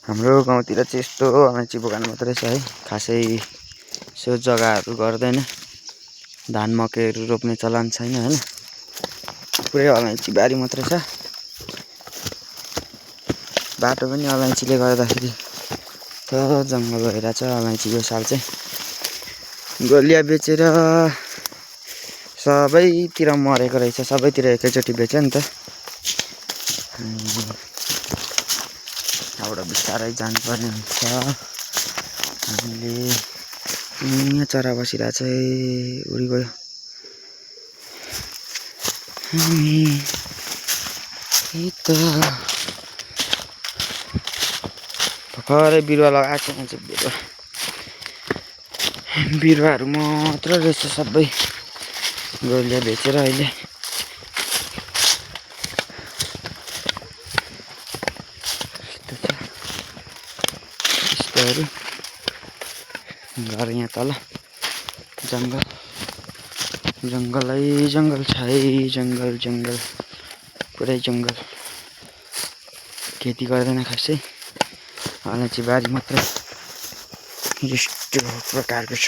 हाम्रो गाउँतिर चाहिँ यस्तो अलैँची बगान मात्रै छ है, खासै सो जग्गाहरू गर्दैन। धान मकैहरू रोप्ने चलन छैन हैन, पुरै अलैँची बारी मात्रै छ। बाटो पनि अलैँचीले गर्दाखेरि त जङ्गल भइरहेछ। अलैँची यो साल चाहिँ गोलिया बेचेर सबैतिर मरेको रहेछ, सबैतिर एकैचोटि बेच्यो नि त। यहाँबाट बिस्तारै जानुपर्ने हुन्छ। हामीले यहाँ चरा बसिरहेछ, उडी गयो। हामी भर्खरै बिरुवा लगाएको मान्छे बिरुवाहरू मात्र रहेछ सबै गोलिया बेचेर अहिले। यस्तोहरू घर यहाँ तल जङ्गलै जङ्गल छ है, जङ्गल पुरै जङ्गल। खेती गर्दैन खासै, अलैँची बारी मात्र यस्तो प्रकारको छ।